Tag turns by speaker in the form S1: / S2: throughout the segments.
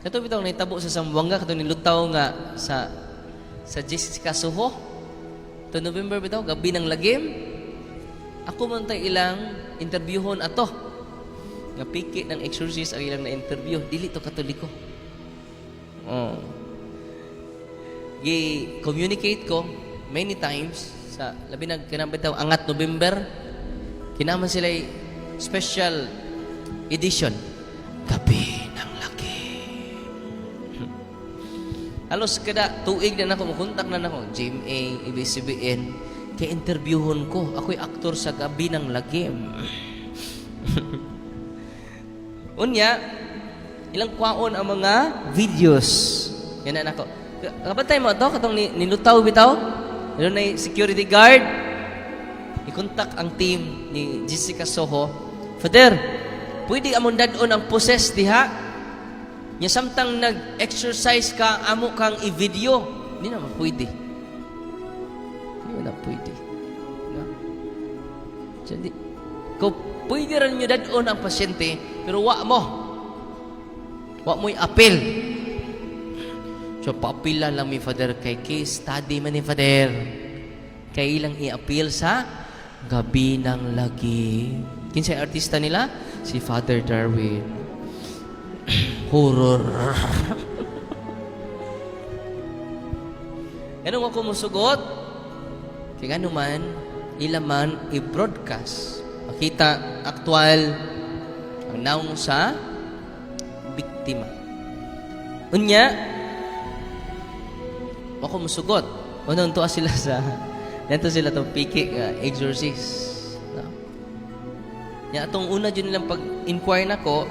S1: Kato bitaw nahitabo sa Zamboanga, kato nilutaw nga sa Jessica Soho. To November bitaw, Gabi ng Lagim. Ako man tay ilang interviewhon ato. Nga piki ng exorcist ang ilang na-interview. Dili to Katoliko. Oh. Gi-communicate ko many times sa labi nag kanang bitaw angat November, kinaman sila special edition, Gabi ng Lagim. Halos kada tuig na nako mokontak na nako GMA, ABS-CBN kay interviewhon ko. Ako'y aktor sa Gabi ng Lagim. Unya ilang kwaon ang mga videos yan na nako. Kabantay mo to katong nilutaw bitaw. Ano na security guard. I-contact ang team ni Jessica Soho. "Father, pwede among dad-on ang possessed diha? Nya samtang nag-exorcise ka, amo kang i-video." Hindi naman pwede. Hindi na pwede. No? So, di, kung pwede rin nyo dad-on ang pasyente, pero wa mo. Wa mo'y appeal. So, paapila lang mi, Father, kay case study man ni Father. Kay ilang i-appeal sa Gabi ng Lagim. Kinsay artista nila? Si Father Darwin. Horror. Ganun ako musugot. Kaya nga man, ila man i-broadcast. Makita, aktual, ang naong sa biktima. Unya, ako musugot. Unang tuwa sila sa, nanto sila tong piki nga exorcist. No? Nya atong una dyan nilang pag-inquire nako,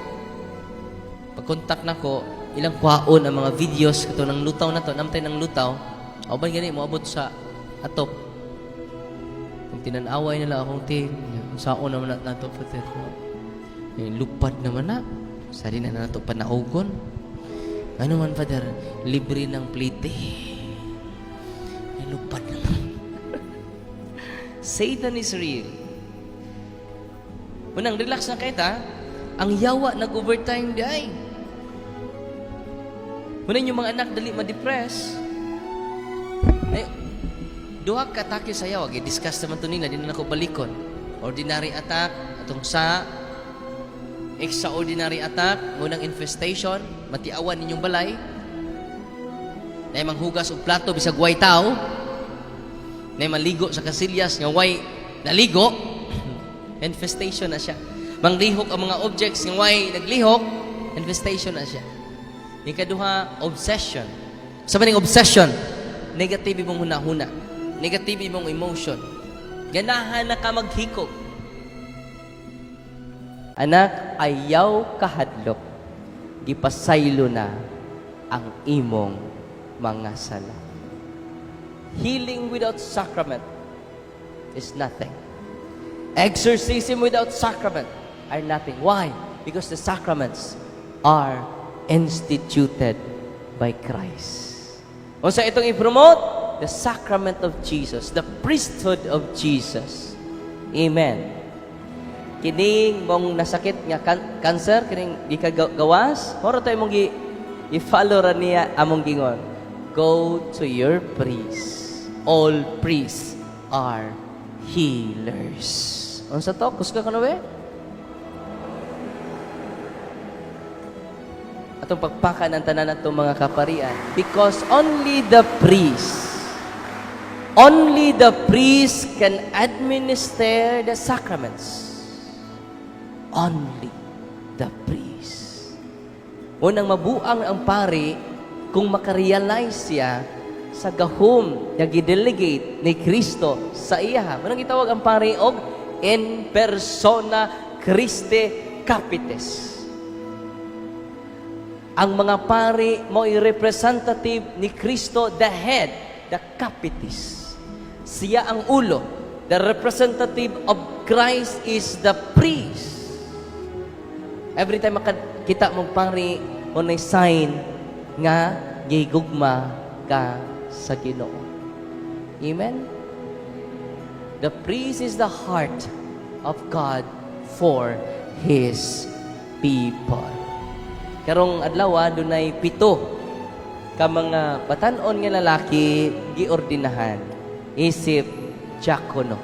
S1: pag-contact nako, ilang kwaon ang mga videos kato ng lutaw na to, namtay ng lutaw. Aw gani moabot sa atop. Kung tinan-away nila akong team, saon naman na nato, Father? No? Yung lupad naman na. Sa di na nato panaugon. Ano man, Father, libre ng plite. Ay, lupad naman. Satan is real. Unang relax na kita, ang yawa nag-overtime di ay. Unang yung mga anak dali ma-depress. Ay, duha ka atake sa yawa, gi-discuss naman to nila, di na nako balikon. Ordinary attack, atong sa extraordinary attack, munang infestation, matiawan ninyong balay, na manghugas og plato bisag way tao, na maligo sa kasilyas nga way naligo, infestation na siya. Manglihok ang mga objects nga way naglihok, infestation na siya. Yung kaduha, obsession. Sa maning obsession, negative imong hunahuna, negative imong emotion. Ganahan na ka maghikog. Anak, ayaw kahadlok. Gipasaylo na ang imong mga sala. Healing without sacrament is nothing. Exorcism without sacrament are nothing. Why? Because the sacraments are instituted by Christ. Unsa itong i-promote? The sacrament of Jesus, the priesthood of Jesus. Amen. Kining mong nasakit nga cancer, kining di ka gawas, moro tayo mong i-follow ra niya among gingon. Go to your priest. All priests are healers. Unsa to? Kusga ka na be? Atong pagpaka ng tanan atong mga kaparian. Because only the priest can administer the sacraments. Only the priest. Unang mabuang ang pari kung makarealize siya sa gahom nga gidelegate ni Kristo sa iya. Manang gitawag ang pari og in persona Christi Capitis. Ang mga pari mo'y representative ni Kristo, the head, the capitis. Siya ang ulo. The representative of Christ is the priest. Every time makakita mong pari, mo na sign nga gigugma ka sa Ginoo. Amen? The priest is the heart of God for His people. Karong adlaw, dunay 7 ka mga batan-on nga lalaki giordinahan isip diakono.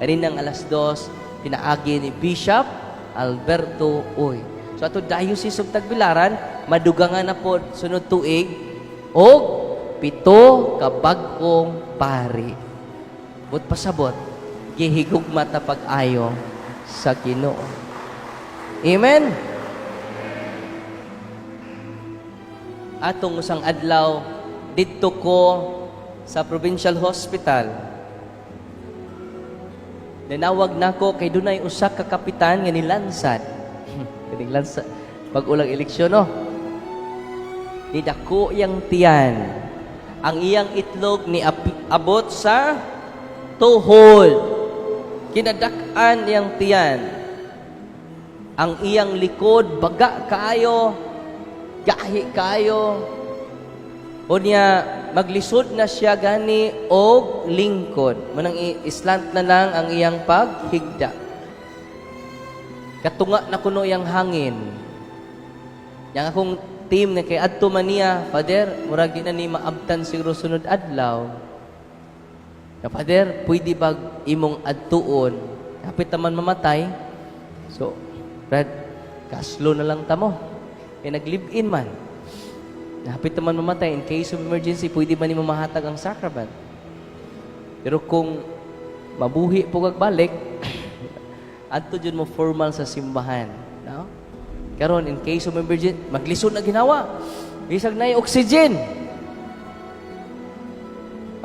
S1: Kaninang 2:00, pinaagi ni Bishop Alberto Uy. So ato Diocese of Tagbilaran, madugangan na po sunod tuig og 7 ka bag-ong pari. But pasabot, gihigugma ta pag-ayo sa Ginoo. Amen. Atong usang adlaw didto ko sa provincial hospital. Nanawag nako kay dunay usa ka kapitan nga nilansad. Kining lansad pag ulang eleksyon, no. Nidako iyang tiyan. Ang iyang itlog ni abot sa tuhod. Kinadak-an iyang tiyan. Ang iyang likod baga kaayo, gahi kaayo. Unya maglisod na siya gani og lingkod. Manang islant na lang ang iyang paghigda. Katunga na kuno iyang hangin. Yang akong team nga kay adto man niya, "Father, murag di na ni maabtan siguro sunod adlaw. Ya, Father, pwede ba imong adtuon? Hapit naman mamatay." So, Brad, kaslo na lang tamo. Kay nag-live-in man. Hapit naman mamatay, in case of emergency, pwede ba nimo mahatag ang sacrament? Pero kung mabuhi po kag balik, adto jud mo formal sa simbahan. No? Karon, in case of emergency, maglisod na ginawa. Bisag na oxygen.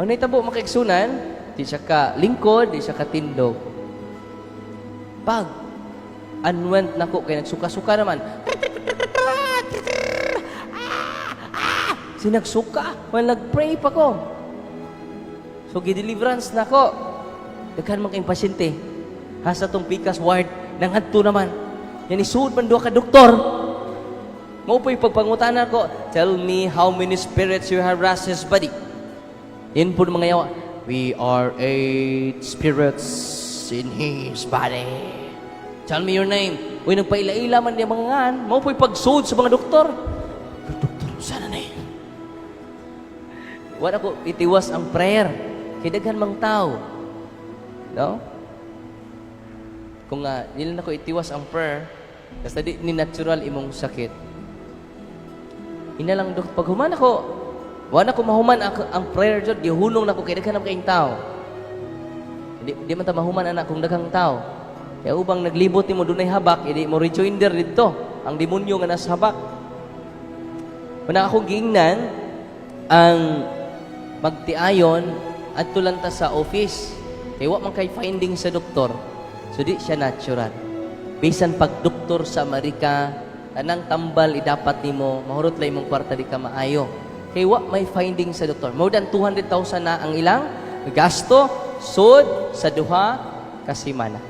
S1: Ang nahitabo, makaigsunan, di siya ka lingkod, di siya ka tindog. Pag unwent nako kay nagsuka-suka naman. Sinagsuka, while nag-pray pa ko. So, gi-deliverance na ko. Daghan man kayong pasyente. Hasta tong pikas ward, nangadto naman. Yan isuod man duha ka doktor. Mao po'y pagpangutana ko, "Tell me how many spirits you have harassed his body." Yan po mga yawa. "We are eight spirits in his body. Tell me your name." Uy, nagpaila-ila man niya mga ngan. Mao po'y pagsuod sa mga doktor. "Doktor, sana na eh." Wala ko itiwas ang prayer. Kay daghan mang tao. No? Kung nga, dili na ko itiwas ang prayer, basta di ni natural imong sakit. Ina lang dok, pag human ako, wala ko mahuman ang prayer jud, gihunong nako kay daghan man kayong tao. Di man ta mahuman anak kung daghang tao. Kaya ubang naglibot nimo dunay habak, hindi mo rejoinder didto ang demonyo nga nasa habak. Una akong giingnan ang magtiayon, adto lang ta sa office. Kay wa man kay finding sa doktor. So di siya natural. Bisan pag doktor sa Amerika, tanang tambal idapat nimo, mahurot lang imong kwarta, di ka maayo. Kay wa may finding sa doktor. More than 200,000 na ang ilang gasto sud sa 2 ka semana.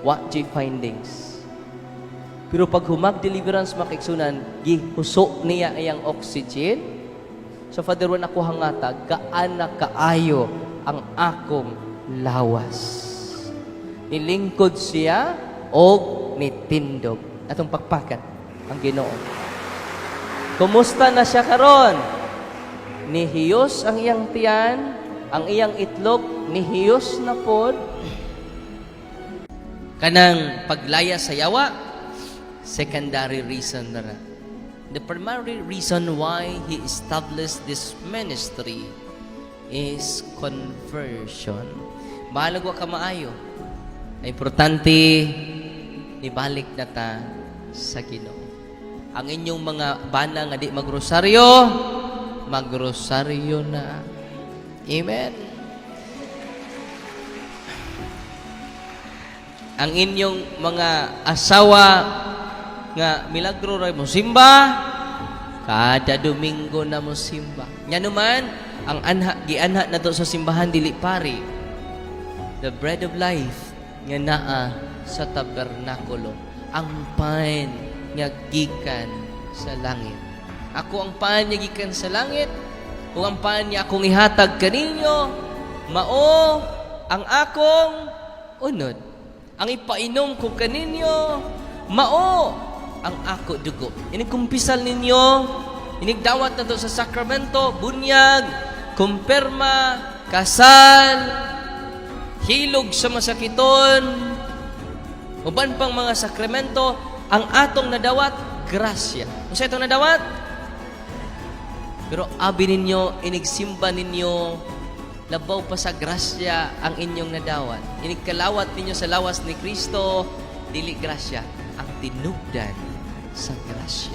S1: Wa jud findings. Pero pag humag deliverance, makaigsunan, gihuso niya iyang oxygen. So Father, wa ako hangata, gaan na kaayo ang akong lawas. Nilingkod siya og nitindog. Atong pakpakan ang Ginoo. Kumusta na siya karon? Nihiyos ang iyang tiyan, ang iyang itlog nihiyos na pod. Kanang paglaya sa yawa, secondary reason na ra. The primary reason why he established this ministry is conversion. Bahalag wa ka maayo. Ang importante, nibalik na ta sa Ginoo. Ang inyong mga bana nga di magrosaryo, magrosaryo na. Amen. Ang inyong mga asawa nga milagro ra mo simba, kada Domingo na mo simba. Nya naman, ang anha gianha na to sa simbahan dili pari. The bread of life nga naa sa tabernakulo, ang pan nga gikan sa langit. "Ako ang pan nga gikan sa langit, ug ang pan nga akong ihatag kaninyo, mao ang akong unod. Ang ipainom ko kaninyo, mao ang ako dugo. Inig kumpisal ninyo, inigdawat na to sa sakramento, bunyag, kumpirma, kasal, hilog sa masakiton, uban pang mga sakramento, ang atong nadawat, grasya. Unsa itong nadawat? Pero abi ninyo, inigsimba ninyo, labaw pa sa grasya ang inyong nadawat. Inigkalawat ninyo sa lawas ni Kristo, dili grasya, ang tinubdan sa grasya.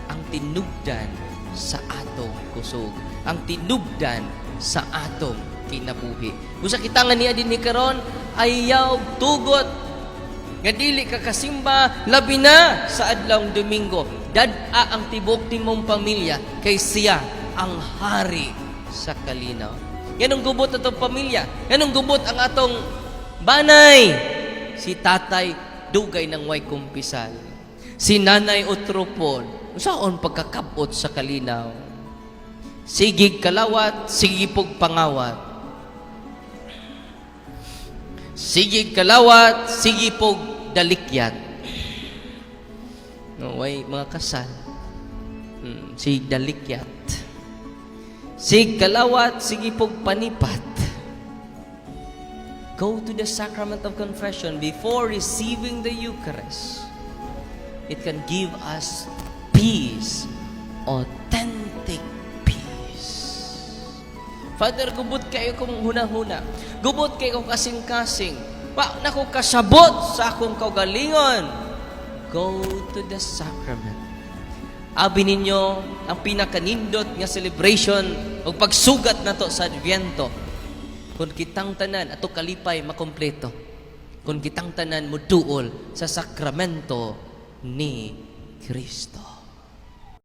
S1: Ang tinubdan sa atong kusog. Ang tinubdan sa atong kinabuhi. Busa kita nga niya din ni karon, ayaw tugot nga dili ka kasimba, labi na sa adlawng Domingo. Dad-a ang tibok nimong pamilya kay siya ang hari sa kalinaw. Nganong gubot atong pamilya? Nganong gubot ang atong banay? Si tatay dugay nang way kumpisal. Si nanay otro pod. Unsaon pagkakabot sa kalinaw? Sigig kalawat, sige pog pangawat. Sigig kalawat, sige pog dalikyat. No, way mga kasal. Sig dalikyat. Sig kalawat, sige pog panipat. Go to the sacrament of confession before receiving the Eucharist. It can give us peace, authentic peace. Father, gubot kayo kong huna-huna. Gubot kayo kong kasing-kasing. Wa na ko kasabot sa akong kaugalingon. Go to the sacrament. Abi ninyo ang pinakanindot nga celebration ug pagsugat nato sa Adviento. Kung kitang tanan ato kalipay makompleto. Kung kitang tanan muduol sa sakramento ni Kristo.